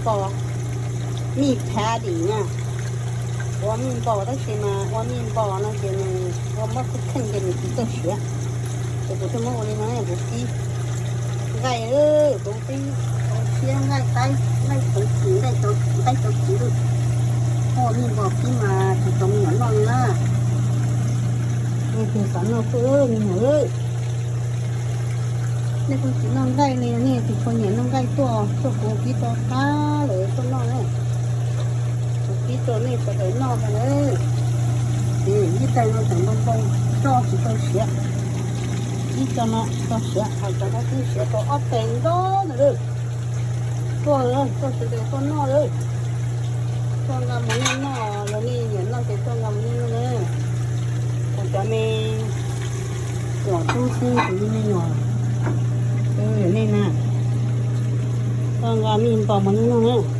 Npos mij phav dim na, ua mij npos tab sis mas ua mij npos no ces nws ua mob kheej kheej ces nws tsis txawj siav. Ces kuv thiaj muab ua li no, kuv pib nqaij, kuv pib siab nqaij qaib, nqaij txawv txim, nqaij cov txiv lawm. Ua mij npos pib mas tsis tau me nyuam noj li na. Nej twg xav noj tuaj me nyuam, nej kuj tsis noj nqaij li, nej tsis tshua nyiam noj nqaij tuaj, tuaj kuv pib rau qab lawm tuaj noj na. Kuv pib rau nej sawv daws noj ntag na. Ib tais no tseem npau npau, tso tsis tau siav. Ib co no tso siav, hais cov no twb siav tau ob tais ntau ntawd lawm. Tuaj, tuaj sawv daws tuaj noj lawm. Tuaj nqa mus noj noj, yog nej nyiam noj ces tuaj nqa mus noj noj na. Kuv cov me nyuam tub xwb, kuv me nyuam, nej na, tuaj nqa mij npos mus noj noj na.